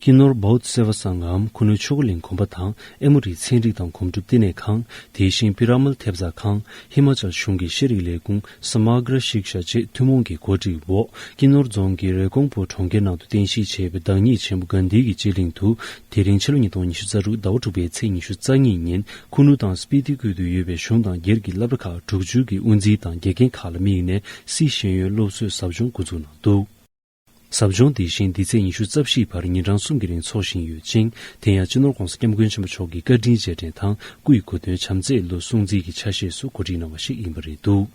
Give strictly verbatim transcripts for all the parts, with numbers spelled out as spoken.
ཀི་ནོར་བོད་སེ་བ་སངྒམ། ཁུ་ནུ་ཆོས་འཁོར་གླིང་དགོན་པ་དང་། ཨེ་མོ་རི་ཚན་རིག་དང་གོམ་སྒྲུབ་བསྟི་གནས་ཁང་། དེ་བཞིན་པི་ར་མལ་ཐེབས་རྩ་ཁང་། ཧི་མ་ཅལ་གཞུང་གི་ཤེས་རིག་ལས་ཁུངས་སམ་གྷྲ་ཤིག་ཤ་བཅས་ཐུན་མོང་གི་གོ་སྒྲིག་འོག་ཀི་ནོར་རྫོང་གི་རེབ་གོང་པུར་གྲོང་ཁྱེར་ནང་དུ་རྟེན་གཞི་བྱས་པའི་བདག་ཉིད་ཆེན་པོ་གྷན་དྷི་གི་སྤྱི་གླིང་དུ། དེ་རིང་ཕྱི་ལོ་ཉིས་སྟོང་ཉི་ཤུ་རྩ་དྲུག་ཟླ་བ་དྲུག་པའི་ཚེས་ཉི་ཤུ་རྩ་གཉིས་ཉིན། ཁུ་ནུ་དང་སྤི་ཏི་ཁུལ་དུ་ཡོད་པའི་གཞུང་དང་སྒེར་གྱི་སློབ་གྲྭ་ཁག་དྲུག་ཅུ་གི་དབུ་འཛིན་དང་དགེ་རྒན་ཁག་ལ་དམིགས་ནས་སི་ཤེས་ཡོན་སློབ་གསོའི་ཟབ་སྦྱོང་འགོ་འཛུགས་གནང་འདུག། ཟབ་སྦྱོང་འདི་བཞིན་འདི་ཚེས་ཉི་ཤུ་རྩ་བཞི་བར་ཉིན་གྲངས་གསུམ་གྱི་རིང་འཚོགས་བཞིན་ཡོད་ཅིང་། དེ་ཡང་སྤྱི་ནོར་༧གོང་ས་༧སྐྱབས་མགོན་ཆེན་པོ་མཆོག་གི་བཀའ་དྲིན་རྗེས་དྲན་དང་སྐུའི་གོ་སྟོན་བྱམས་བརྩེའི་ལོ་སྲུང་བརྩི་གི་ཆ་ཤས་སུ་གོ་སྒྲིག་གནང་བ་ཞིག་ཡིན་པ་རེད་འདུག།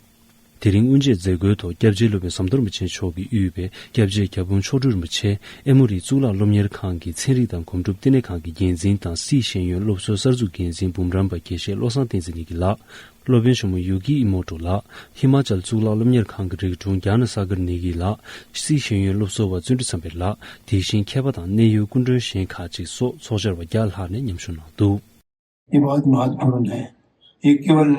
དེ་རིང་དབུ་འབྱེད་མཛད་སྒོའི་ཐོག་སྐྱབས་རྗེ་སློབ་དཔོན་ཟམ་གདོང་རིན་པོ་ཆེ་མཆོག་གིས་དབུས་པའི་སྐྱབས་རྗེ་རྒྱལ་འབུམ་མཆོག་སྤྲུལ་རིན་པོ་ཆེ། ཨེ་མོ་རི་གཙུག་ལག་སློབ་གཉེར་ཁང་གི་ཚན་རིག་དང་གོམ་སྒྲུབ་བསྟི་གནས་ཁང་གི་འགན་འཛིན་དང་སི་ཤེས་ཡོན་སློབ་གསོའི་གསར་འཛུགས་འགན་འཛིན་འབུམ་རམས་པ་དགེ་བཤེས་བློ་བཟང་བསྟན་འཛིན་ནི་གི་ལགས། སློབ་དཔོན་ཆེན་མོ་ཡུ་ཀི་ཨི་མོ་ཏོ་ལགས། ཧི་མ་ཅལ་གཙུག་ལག་སློབ་གཉེར་ཁང་གི་རིག་དྲུང་གྱ་ན་ས་གར་ནི་གི་ལགས། སི་ཤེས་ཡོན་སློབ་གསོ་བ་བརྩོན་འགྲུས་བསམ་འཕེལ་ལགས། དེ་བཞིན་མཁས་པ་དང་གནད་ཡོད་སྐུ་མགྲོན་གཞན་ཁག་ཅིག་སོགས་ཚོགས་བཅར་བ་བརྒྱ་ལྷག་ནས་མཉམ་ཞུགས་གནང་འདུག། ये बहुत महत्वपूर्ण है। ये केवल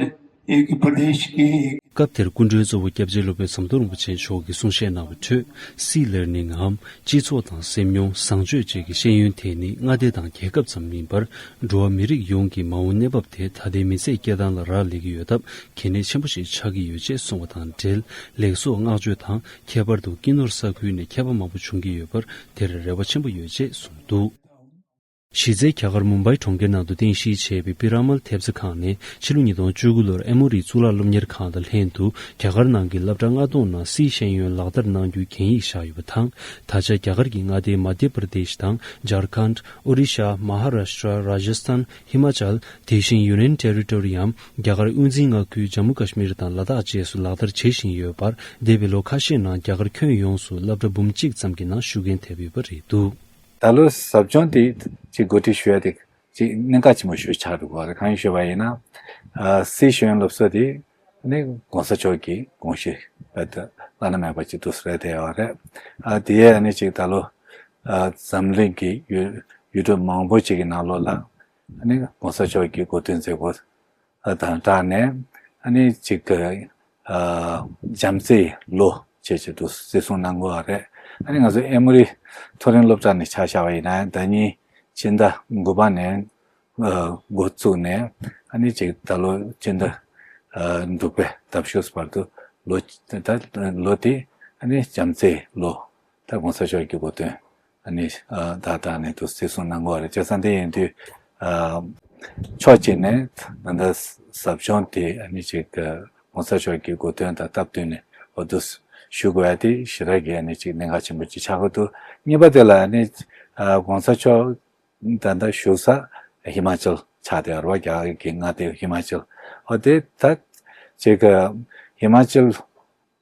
एक प्रदेश के एक སྐབས་དེར་སྐུ་མགྲོན་གཙོ་བོ་སྐྱབས་རྗེ་སློབ་དཔོན་ཟམ་གདོང་རིན་པོ་ཆེ་མཆོག་གིས་གསུང་བཤད་གནང་བའི་ཁྲོད། སྲིད་ལེར་ནི་ངམ། སྤྱི་ཚོགས་དང་སེམས་མྱོང་། བཟང་སྤྱོད་བཅས་ཀྱི་ཤེས་ཡོན་དེ་ནི་མངའ་སྡེ་དང་རྒྱལ་ཁབ་ཙམ་མིན་པར། འགྲོ་བ་མི་རིགས་ཡོངས་ཀྱི་མ་འོངས་གནས་བབ་དེ་ད་ལྟའི་མི་ཚེའི་སྐྱེལ་སྟངས་ལ་རག་ལས་ཀྱི་ཡོད་སྟབས། གལ་གནད་ཆེན་པོ་ཞིག་ཆགས་ཀྱི་ཡོད་ཅེས་གསུངས་པ་དང་འབྲེལ། ལེགས་གསོག་བསྔགས་བརྗོད་དང་། ཁྱད་པར་དུ་ཀི་ནོར་ས་ཁུལ་ནས་མཁས་པ་མང་པོ་བྱུང་གི་ཡོད་པར། དེར་རེ་བ་ཆེན་པོ་ཡོད་ཅེས་གསུངས་འདུག། གཞི་རྩའི་རྒྱ་གར་མུམ་བྷའི་གྲོང་ཁྱེར་ནང་དུ་རྟེན་གཞི་བྱས་པའི་པི་ར་མལ་ཐེབས་རྩ་ཁང་ནས་ཕྱི་ལོ་ཉིས་སྟོང་བཅུ་དགུ་ལོར་ཨེ་མོ་རི་གཙུག་ལག་སློབ་གཉེར་ཁང་དང་ལྷན་དུ་རྒྱ་གར་ནང་གི་སློབ་གྲྭ་ལྔ་སྟོང་ནང་སི་ཤེས་ཡོན་ལག་བསྟར་གནང་རྒྱུའི་གན་ཡིག་བཞག་ཡོད་པ་དང་། ད་ཆ་རྒྱ་གར་གྱི་མངའ་སྡེ་མ་དྷྱ་པྲ་དེཤ་དང་ཇར་ཁཱན་ཌ། ཨོ་རི་ཤ། མ་ཧཱ་རཱ་ཤ་ཊ། རཱ་ཇ་སི་ཐན། ཧི་མ་ཅལ། དེ་བཞིན་ཡུ་ནི་ཡན་ཊེ་རི་ཊོ་རི་ཡམ། རྒྱ་གར་དབུས་འཛིན་མངའ་ཁུལ་ཇམ་མུ་ཀ་ཤི་མིར་དང་ལ་དྭགས་བཅས་སུ་ལག་བསྟར་བྱེད་བཞིན་ཡོད་པར། འདས་པའི་ལོ་ཁ་ཤས་ནང་རྒྱ་གར་ཁྱོན་ཡོངས་སུ་སློབ་གྲྭ་འབུམ་གཅིག་ཙམ་གྱི་ནང་ཤུགས་རྐྱེན་ཐེབས་ཡོད་པ་རེད་འདུག། ད་ལོ་ཟབ་སྦྱོང་དེ་ཅིག་གོ་སྒྲིག་ཞུ་ཡ་དེ་ཅིག་གནད་འགག་ཆེན་པོ་ཞིག་ཆགས་འདུག་གོ། གང་ཡིན་ཞུས་པ་ཡིན་ན། ཨ། སི་ཤེས་ཡོན་སློབ་གསོ་དེ་ནི་གོང་ས་མཆོག་གི་དགོངས་གཞི་བལྟ་བླ་ན་མེད་པ་ཅིག་འདུག་ཟེར་བསྡད་ཡོད་རེད། ཨ། དེ་ཡས་ནི་ཅིག་ད་ལོ། ཨ། འཛམ་གླིང་གི་ཡུལ་ཡུལ་གྲུ་མང་པོ་ཅིག་གི་ནང་ལོགས་ལ་ནི་གོང་ས་མཆོག་གི་གོ་སྟོན་མཛད་སྒོ་དང་སྦྲགས་ནས་ཨ་ནི་ཅིག་གི་ཨ་བྱམས་བརྩེའི་ལོ་བྱས་བྱས་འདུག་བརྩི་སྲུང་གནང་གི་ཡོད་རེད། ཨ་ནི་ང་ཚོ་ཨེ་མོ་རི་མཐོ་རིམ་སློབ་གྲྭ་ནས་ཆ་བཞག་པ་ཡིན་ན་ཟླ་ཉིན་སྤྱི་ཟླ་དགུ་པ་ནས་ཨ་འགོ་བཙུགས་ནས་ཨ་ནི་ཅིག་ད་ལོ་སྤྱི་ཟླ་ཨ་དྲུག་པའི་ཟླ་བཞུགས་བར་དུ་ལོ་ད་ལོ་དེ་ཨ་ནི་བྱམས་བརྩེའི་ལོ། ད་གོང་ས་མཆོག་གི་གོ་སྟོན་ཨ་ནི་ཨ་ད་ལྟ་ནས་དུ་བརྩི་སྲུང་གནང་དགོས་རེད། བྱས་ཙང་དེ་ཡིན་དུས་ཨ་ཕྱོགས་གཅིག་ནས་ད་ལྟ་ཟབ་སྦྱོང་དེ་ཨ་ནི་ཅིག་གོང་ས་མཆོག་གི་གོ་སྟོན་དང་སྟབས་བསྟུན་ནས་འོ་དུ་ཞུ་དགོས་ཡ་དེ་ཞེ་དྲག་གི་ཨ་ནི་ཅིག་གནད་འགག་ཆེན་པོ་ཅིག་ཆགས་ཀྱི་འདུག། གཉིས་པ་དེ་ལ་ཨ་ནི་ཨ་གོང་ས་མཆོག་ད་ལྟ་བཞུགས་ས་ཧི་མ་ཅལ་ཆགས་བསྡད་ཡོད་རེད་བ། རྒྱ་གར་གྱི་མངའ་སྡེ་ཧི་མ་ཅལ། འོ་དེ་ད་ཅིག་ཧི་མ་ཅལ།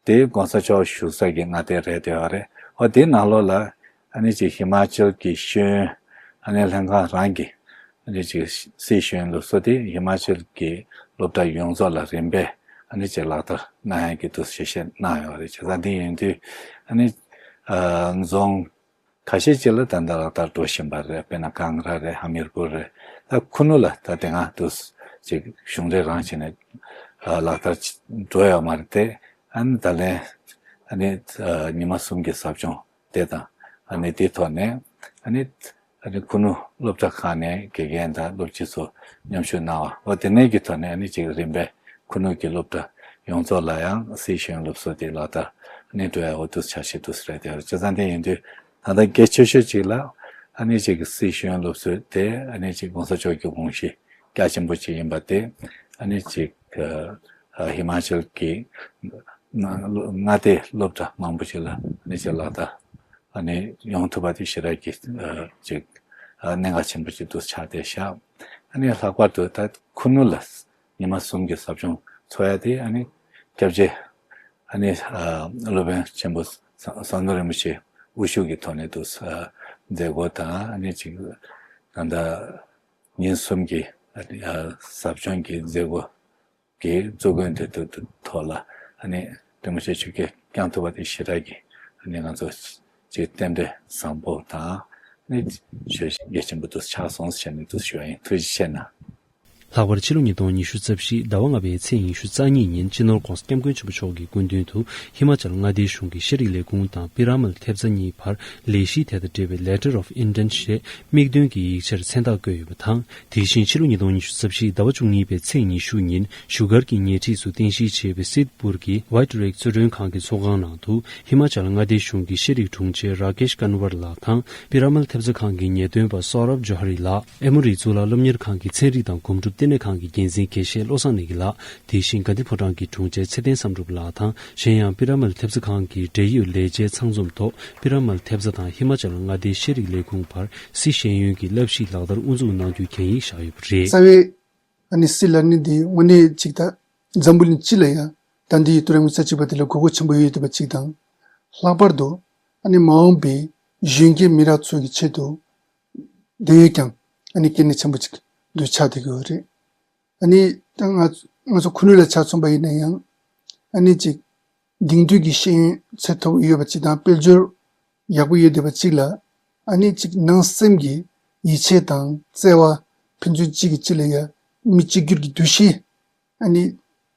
དེ་གོང་ས་མཆོག་བཞུགས་ས་གི་མངའ་སྡེ་རེད་དེ་ཡོད་རེད། འོ་དེའི་ནང་ལོགས་ལ་ཨ་ནི་ཅིག་ཧི་མ་ཅལ་གྱི་ཤེས་ཡོན་ཨ་ནི་ལྷན་ཁང་རང་གི་ཨ་ནི་ཅིག་སི་ཤེས་ཡོན་སློབ་གསོ་དེ་ཧི་མ་ཅལ་གྱི་སློབ་གྲྭ་ཡོངས་རྫོགས་ལ་རིམ་པས་ཨ་ནི་ཅིག་ལག་བསྟར་གནང་ཡག་གི་འདུག་ཞེས་བཤད་གནང་ཡོད་རེད། བྱས་ཙང་འདི་ཡིན་དུས་ཨ་ནི་ཨ་རྫོང་ཁ་ཤས་ཅིག་ལ་ད་ལྟ་ལག་བསྟར་འགྲོ་བཞིན་པ་རེད། དཔེར་ན་ཀང་ར་རེད། ཧ་མིར་པུར་རེད། ད་ཁུ་ནུ་ལ་ད་དེ་སྔ་དུ་ཅིག་གཞུང་འབྲེལ་རང་བྱས་ནས་ལག་བསྟར་འགྲོ་ཡོད་མ་རེད་དེ། ཨ་ནི་ད་ལན་ཨ་ནི་ཉི་མ་གསུམ་གྱི་ཟབ་སྦྱོང་དེ་དང་ཨ་ནི་དེའི་ཐོག་ནས་ཨ་ནི་ཨ་ནི་ཁུ་ནུ་སློབ་གྲྭ་ཁག་ནས་དགེ་རྒན་དང་སློབ་སྤྱི་ཚོ་མཉམ་ཞུགས་གནང་བ། འོ་དེ་ནས་ཀྱི་ཐོག་ནས་ཨ་ནི་ཅིག་རིམ་པས་ཁུ་ནུ་གི་སློབ་གྲྭ་ཡོངས་རྫོགས་ལ་ཡང་སི་ཤེས་ཡོན་སློབ་གསོ་དེ་ལག་བསྟར་ཨ་ནི་འགྲོ་ཡ་འོ་དུ་འཆར་གཞི་འདུག་ཟེར་དེ་ཡོད་རེད། བྱས་ཙང་དེ་ཡིན་དུས་ད་ལྟ་གལ་ཆེ་ཤོས་ཅིག་ལ་ཨ་ནི་ཅིག་སི་ཤེས་ཡོན་སློབ་གསོ་དེ་ཨ་ནི་ཅིག་གོང་ས་མཆོག་གི་དགོངས་གཞི་རྒྱ་ཆེན་པོ་ཅིག་ཡིན་པ་དེ་ཨ་ནི་ཅིག་ཧི་མ་ཅལ་གྱི་མངའ་སྡེའི་སློབ་གྲྭ་མང་པོ་ཅིག་ལ་ཨ་ནི་ཅིག་ལག་བསྟར་ཨ་ནི་ཡོང་ཐུབ་པ་དེ་ཞེ་དྲག་གི་ཅིག་གནད་འགག་ཆེན་པོ་ཅིག་ཏུ་ཆགས་བསྡད་ཤག། ཨ་ནི་ལྷག་པར་དུ་ད་ཁུ་ནུ་ལ་ཉི་མ་གསུམ་གྱི་ཟབ་སྦྱོང་འཚོགས་ཡ་དེ་ཨ་ནི་སྐྱབས་རྗེ་ཨ་ནི་ཨ་སློབ་དཔོན་ཆེན་པོ་ཟམ་གདོང་རིན་པོ་ཆེ་དབུ་བཞུགས་ཀྱི་ཐོག་ནས་དུ་ཨ་མཛད་སྒོ་དང་ཨ་ནི་ཅིག་ད་ལྟ་ཉིན་གསུམ་གྱི་ཨ་ནི་ཨ་ཟབ་སྦྱོང་གི་མཛད་སྒོ་གི་གཙོ་འགན་དེ་དུ་ཐོག་ལ་ཨ་ནི་རིན་པོ་ཆེ་ཆུ་སྐྱེས་བསྐྱངས་ཐུབ་པ་དེ་ཞེ་དྲག་གི་ཨ་ནི་ང་ཚོ་ཅིག་རྟེན་འབྲེལ་བཟང་པོ་དང་ཨ་ནི་ཆོས་གལ་ཆེན་པོ་དུ་ཆགས་སོང་ཟེར་ནས་དུ་ཞུ་བ་ཡིན། ཐུགས་རྗེ་ཆེ་གནང་། ལྷག་པར་ཕྱི་ལོ་ཉིས་སྟོང་ཉི་ཤུ་རྩ་བཞི་ཟླ་བ་ལྔ་པའི་ཚེས་ཉི་ཤུ་རྩ་གཉིས་ཉིན་སྤྱི་ནོར་༧གོང་ས་༧སྐྱབས་མགོན་ཆེན་པོ་མཆོག་གི་སྐུ་མདུན་དུ་ཧི་མ་ཅལ་མངའ་སྡེའི་གཞུང་གི་ཤེས་རིག་ལས་ཁུངས་དང་པི་ར་མལ་ཐེབས་རྩ་གཉིས་བར་ལས་གཞི་དེ་དང་འབྲེལ་བའི་Letter of Intent ཞེས་དམིགས་འདུན་གྱི་ཡིག་ཆར་མཚན་རྟགས་བཀོད་ཡོད་པ་དང་། དེ་བཞིན་ཕྱི་ལོ་ཉིས་སྟོང་ཉི་ཤུ་རྩ་བཞི་ཟླ་བ་བཅུ་གཉིས་པའི་ཚེས་ཉི་ཤུ་ཉིན་བཞུགས་སྒར་གྱི་ཉེ་འཁྲིས་སུ་རྟེན་གཞི་བྱས་པའི་སིད་པུར་གྱི་White Rake གཙོ་གྲོན་ཁང་གི་ཚོགས་ཁང་ནང་དུ་ཧི་མ་ཅལ་མངའ་སྡེའི་གཞུང་གི་ཤེས་རིག་དྲུང་ཆེ་ར་ཀེཤ་ཀན་ཝར་ལགས་དང་པི་ར་མལ་ཐེབས་རྩ་ཁང་གི་ངེས་སྟོན་པ་སོ་རབ་ཇོ་ཧ་རི་ལགས། ཨེ་མོ་རི་གཙུག་ལག་སློབ་གཉེར་ཁང་གི་ཚན་རིག་དང་གོམ་སྒྲུབ་ལྟེ་གནས་ཁང་གི་འགན་འཛིན་དགེ་བཤེས་བློ་བཟང་གནས་ཀྱི་ལགས། དེ་བཞིན་དགའ་ལྡན་ཕོ་བྲང་གི་དྲུང་ཆེ་ཚེ་བརྟན་བསམ་གྲུབ་ལགས་དང་། གཞན་ཡང་པི་ར་མལ་ཐེབས་རྩ་ཁང་གི་འབྲེལ་ཡོད་ལས་བྱེད་ཚང་འཛོམས་ཐོག་པི་ར་མལ་ཐེབས་རྩ་དང་ཧི་མ་ཅལ་མངའ་སྡེའི་ཤེས་རིག་ལས་ཁུངས་བར་སི་ཤེས་ཡོན་གྱི་བསླབ་གཞི་ལག་བསྟར་དབུ་འཛུགས་གནང་རྒྱུའི་གན་ཡིག་བཞག་ཡོད་པ་རེད། རྩ་བའི་ཨ་ནི་སྲིད་ལ་ནི་འདི་དངོས་གནས་གཅིག་དང་འཛམ་བུ་གླིང་སྤྱི་ལ་ཡང་ད་འདི་ཡི་ཏུ་རེ་ངོ་ཚ་གཅིག་པ་དེ་ལ་དགོས་མཁོ་ཆེན་པོ་ཡོད་ཡོད་པ་གཅིག་དང་། ལྷག་པར་དུ་ཨ་ནི་མ་འོངས་པའི་གཞོན་སྐྱེས་མི་རབས་ཚོ་གི་ཆེད་དུ་དེ་ཡོད་ཀྱང་ཨ་ནི་སྐྱེ་གནས་ཆེན་པོ་གཅིག་འདུ་ཆགས་བསྡད་ཀྱི་ཡོད་རེད། ཨ་ནི་ད་ང་ང་ཚོ་ཁུ་ནུ་ལ་ཆ་མཚོན་པ་ཡིན་ན་ཡང་ཨ་ནི་གཅིག་དེང་དུས་ཀྱི་ཤེས་ཡོན་ཚད་མཐོ་པོ་ཡོད་པ་གཅིག་དང་དཔལ་འབྱོར་ཡག་པོ་ཡོད་བསྡད་པ་གཅིག་ལ་ཨ་ནི་གཅིག་ནང་སེམས་ཀྱི་ཡིད་ཆེས་དང་བརྩེ་བ་ཕན་ཚུན་གཅིག་གིས་གཅིག་ལ་ཡ་མི་གཅིག་གྱུར་གྱི་འདུ་ཤེས། ཨ་ནི་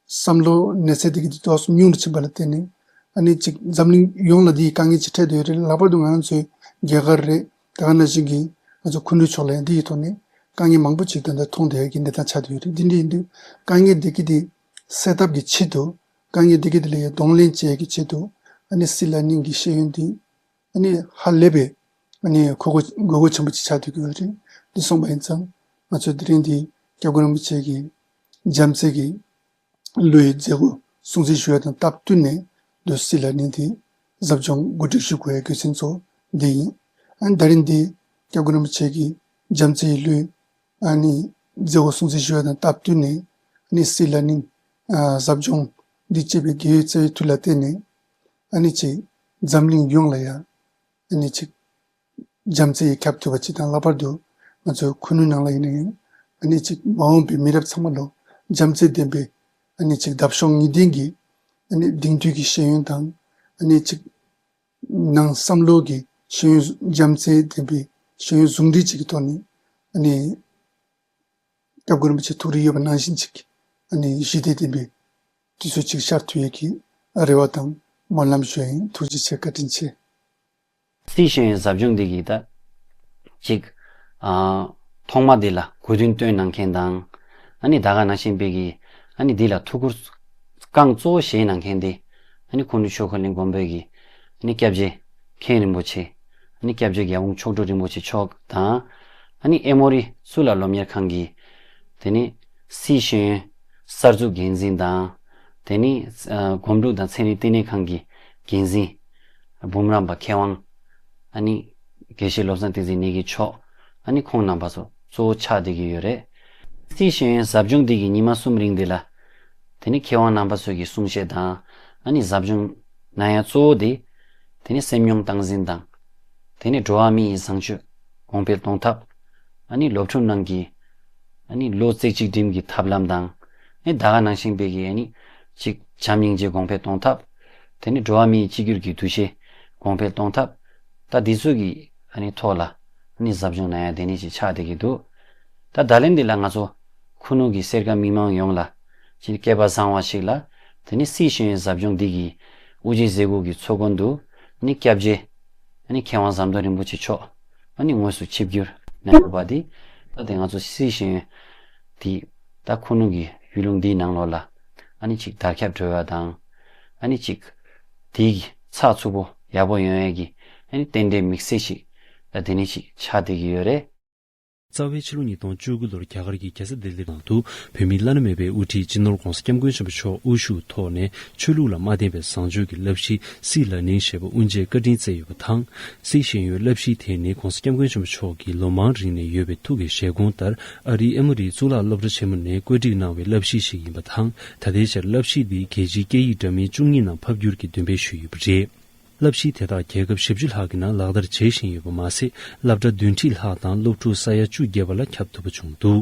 བསམ་བློ་གནས་ཚད་དེ་གི་དེ་ཏོག་ཙམ་ཉུང་རུ་ཕྱིན་པ་ལ་བརྟེན་ནས་ཨ་ནི་གཅིག་འཛམ་གླིང་ཡོངས་ལ་དེའི་དཀའ་ངལ་ཅིག་འཕྲད་བསྡད་ཡོད་རེད། ལྷག་པར་དུ་ང་རང་ཚོའི་རྒྱ་གར་རེད། ད་ག་ནང་བཞིན་གྱི་ང་ཚོ་ཁུ་ནུ་ཕྱོགས་ལ་ཡང་འདི་ཡི་ཐོག་ནས་དཀའ་ངལ་མང་པོ་ཅིག་ད་ལྟ་མཐོང་བསྡད་ཡ་གི་གནས་སྟངས་ཆགས་བསྡད་ཡོད་རེད། འདི་འདྲ་ཡིན་དུས་དཀའ་ངལ་འདི་གི་དེ་སེལ་ཐབས་ཀྱི་ཆེད་དུ་དཀའ་ངལ་འདི་གི་དེ་ལ་ཡང་གདོང་ལེན་བྱེད་ཡ་གི་ཆེད་དུ་ཨ་ནི་སྲིད་ལ་ནིང་གི་ཤེས་ཡོན་འདི་ཨ་ནི་ཧ་ལས་པའི་ཨ་ནི་གོ་དགོས་གོ་དགོས་ཆེན་པོ་ཅིག་ཆགས་བསྡད་ཀྱི་ཡོད་རེད། འདི་གསུངས་པ་ཡིན་ཙང་ང་ཚོས་དེ་རིང་འདི་སྐྱབས་མགོན་རིན་པོ་ཆེ་གི་རྒྱ་མཚོའི་གི་ལོའི་མཛད་སྒོ་སྲུང་བརྩི་ཞུ་བ་དང་སྟབས་བསྟུན་ནས་འདི་སྲིད་ལ་ནི་འདི་ཟབ་སྦྱོང་གོ་སྒྲིག་ཞུ་དགོས་ཡ་དགོས་མཁོ་ཆེན་ཚོ་འདི་ཡིན། ཨ་ནི་ད་རིང་འདི་སྐྱབས་མགོན་རིན་པོ་ཆེ་གི་རྒྱ་མཚོའི་ལོའི་ཨ་ནི་མཛད་སྒོ་སྲུང་བརྩི་ཞུ་བ་དང་སྟབས་བསྟུན་ནས་ཨ་ནི་སྲིད་ལ་ནི་ཨ་ཟབ་སྦྱོང་འདི་བྱེད་པའི་རྒྱལ་ཡོངས་རྩ་བའི་དུས་ལ་བརྟེན་ནས་ཨ་ནི་ཅིག་འཛམ་གླིང་ཡོངས་ལ་ཡ་ཨ་ནི་ཅིག་རྒྱ་མཚོའི་ཁྱབ་ཐུབ་པ་ཅིག་དང་། ལྷག་པར་དུ་ང་ཚོའི་ཁུ་ནུ་ནང་ལ་ཡིན་ན་ཡང་ཨ་ནི་ཅིག་མ་འོངས་པའི་མི་རབས་ཚང་མ་ལ་རྒྱ་མཚོ་ལྡན་པའི་ཨ་ནི་ཅིག་འདབ་གཤོག་ངེས་ལྡན་གྱི་ཨ་ནི་དེང་དུས་ཀྱི་ཤེས་ཡོན་དང་ཨ་ནི་ཅིག་ནང་བསམ་བློ་གི་ཤེས་ཡོན་རྒྱ་མཚོ་ལྡན་པའི་ཤེས་ཡོན་ཟུང་འབྲེལ་ཅིག་གི་ཐོག་ནས་ཨ་ནི་སྐྱབས་མགོན་རིན་པོ་ཆེ་ཐུགས་རེ་ཡོད་པ་ནང་བཞིན་ཅིག་ཨ་ནི་ཞི་བདེ་ལྡན་པའི་དུས་ཚོད་ཅིག་ཤར་ཐུབ་ཡས་ཀྱི་རེ་བ་དང་སྨོན་ལམ་ཞུ་ཡ་ཡིན། ཐུགས་རྗེ་ཆེ། བཀའ་དྲིན་ཆེ། སྲིད་ཤེས་ཡོན་ཟབ་སྦྱོང་འདི་གི་ད་ཅིག་ཨ་ཐོག་མ་འདི་ལ་གོ་སྟོན་སྟོན་གནང་མཁན་དང་། ཨ་ནི་ད་ག་ནང་བཞིན་པའི་གི་ཨ་ནི་འདི་ལ་ཐུགས་ཁུར་རྐང་གཙོ་བོ་བཞེས་གནང་མཁན་འདི་ཨ་ནི་ཁུ་ནུ་ཆོས་འཁོར་གླིང་དགོན་པའི་གི་ཨ་ནི་སྐྱབས་རྗེ་མཁན་རིན་པོ་ཆེ། ཨ་ནི་སྐྱབས་རྗེ་རྒྱལ་དབང་མཆོག་སྤྲུལ་རིན་པོ་ཆེ་མཆོག་དང་། ཨ་ནི་ཨེ་མོ་རི་གཙུག་ལག་སློབ་གཉེར་ཁང་གི་དེ་ནི་སྲིད་ཤེས་ཡོན་གསར་འཛུགས་འགན་འཛིན་དང་། དེ་ནི་ཨ་གོམ་བགྲོད་དང་ཚན་རིག་ལྟེ་གནས་ཁང་གི་འགན་འཛིན་འབུམ་རམས་པ་མཁས་དབང་ཨ་ནི་དགེ་བཤེས་བློ་བཟང་བསྟན་འཛིན་ནེ་གི་མཆོག་ཨ་ནི་ཁོང་རྣམ་པ་ཚོ་གཙོ་བོ་ཆགས་བསྡད་ཀྱི་ཡོད་རེད། སྲིད་ཤེས་ཡོན་ཟབ་སྦྱོང་འདི་གི་ཉི་མ་གསུམ་རིང་འདི་ལ་དེ་ནི་མཁས་དབང་རྣམ་པ་ཚོ་གི་གསུང་བཤད་དང་ཨ་ནི་ཟབ་སྦྱོང་གནང་ཡ་གཙོ་བོ་དེ་དེ་ནི་སེམས་མྱོང་སྟངས་འཛིན་དང་། དེ་ནི་འགྲོ་བ་མི་ཡི་བཟང་སྤྱོད་གོང་འཕེལ་གཏོང་ཐབས། ཨ་ནི་སློབ་ཕྲུག་རྣམས་ཀྱི་ཨ་ནི་བློ་རྩེ་གཅིག་སྒྲིམ་གྱི་ཐབས་ལམ་དང་། ཨ་ནི་ད་ག་ནང་བཞིན་པའི་གི་ཨ་ནི་གཅིག་བྱམས་སྙིང་རྗེ་གོང་འཕེལ་གཏོང་ཐབས། དེ་ནི་འགྲོ་བ་མིའི་གཅིག་གྱུར་གྱི་འདུ་ཤེས་གོང་འཕེལ་གཏོང་ཐབས། ད་འདི་ཚོ་གི་ཨ་ནི་ཐོག་ལ་ཨ་ནི་ཟབ་སྦྱོང་གནང་ཡ་དེ་ནི་ཅིག་ཆགས་བསྡད་ཀྱི་འདུག་ད་ད་ལན་འདི་ལ་ང་ཚོ་ཁུ་ནུ་གི་སེར་ཀ་མི་མང་ཡོངས་ལ་ཅིག་སྐལ་པ་བཟང་བ་ཞིག་ལ་དེ་ནི་སྲིད་ཤེས་ཡོན་ཟབ་སྦྱོང་འདི་གི་དབུ་འབྱེད་མཛད་སྒོ་གི་ཚོགས་མགོན་དུ་ཨ་ནི་སྐྱབས་རྗེ་ཨ་ནི་མཁས་དབང་ཟམ་གདོང་རིན་པོ་ཆེ་མཆོག་ཨ་ནི་དངོས་སུ་ཆིབས་བསྒྱུར་གནང་ཡོད་པ་འདི་ད་དེ་ང་ཚོ་སྲིད་ཤེས་ཡོན་འདི་ད་ཁུ་ནུ་གི་ཡུལ་ལུང་འདིའི་ནང་ལོགས་ལ་ཨ་ནི་ཅིག་དར་ཁྱབ་འགྲོ་བ་དང་ཨ་ནི་ཅིག་དེའི་ཚགས་ཚུད་པོ་ཡག་པོ་ཡོང་ཡས་ཀྱི་ཨ་ནི་རྟེན་འབྲེལ་དམིགས་བསལ་ཞིག་ད་དེ་ནི་ཞིག་ཆགས་བསྡད་ཀྱི་ཡོད་རེད། རྩ་བའི་ཕྱི་ལོ་ཉིས་སྟོང་བཅུ་དགུ་ལོར་རྒྱ་གར་གྱི་རྒྱལ་ས་ལྡི་ལིར་ནང་དུ་བོད་མིའི་བླ་ན་མེད་པའི་དབུ་ཁྲིད་སྤྱི་ནོར་༧གོང་ས་༧སྐྱབས་མགོན་ཆེན་པོ་མཆོག་དབུ་བཞུགས་ཐོག་ནས་ཆོས་ལུགས་ལ་མ་བརྟེན་པའི་བཟང་སྤྱོད་ཀྱི་བསླབ་གཞི་སྲིད་ལ་ནིང་ཞེས་པ་དབུ་འབྱེད་བཀའ་དྲིན་སྩལ་ཡོད་པ་དང་། སྲིད་ཤེས་ཡོན་བསླབ་གཞི་དེ་ནི་༧གོང་ས་༧སྐྱབས་མགོན་ཆེན་པོ་མཆོག་གིས་ལོ་མང་རིང་ནས་ཡོད་པའི་ཐུགས་ཀྱི་བཞེད་དགོངས་ལྟར་ཨ་རིའི་ཨེ་མོ་རིའི་གཙུག་ལག་སློབ་གྲྭ་ཆེན་མོ་ནས་བཀོད་སྒྲིག་གནང་བའི་བསླབ་གཞི་ཞིག་ཡིན་པ་དང་། ད་ལྟའི་ཆར་བསླབ་གཞི་འདི་རྒྱལ་སྤྱིའི་སྐད་ཡིག་འདྲ་མིན་བཅུ་གཉིས་ནང་ཕབ་བསྒྱུར་གྱི་འདུན་སྤེལ་ཞུས་ཡོད་པ་རེད། བསླབ་གཞི་དེ་དག་རྒྱལ་ཁབ་བཞི་བཅུ་ལྷག་གི་ནང་ལག་བསྟར་བྱེད་བཞིན་ཡོད་པ་མ་ཟད། སློབ་གྲྭ་བདུན་ཁྲི་ལྷག་དང་སློབ་ཕྲུག་ས་ཡ་བཅུ་བརྒལ་བ་ལ་ཁྱབ་ཐུབ་པ་བྱུང་འདུག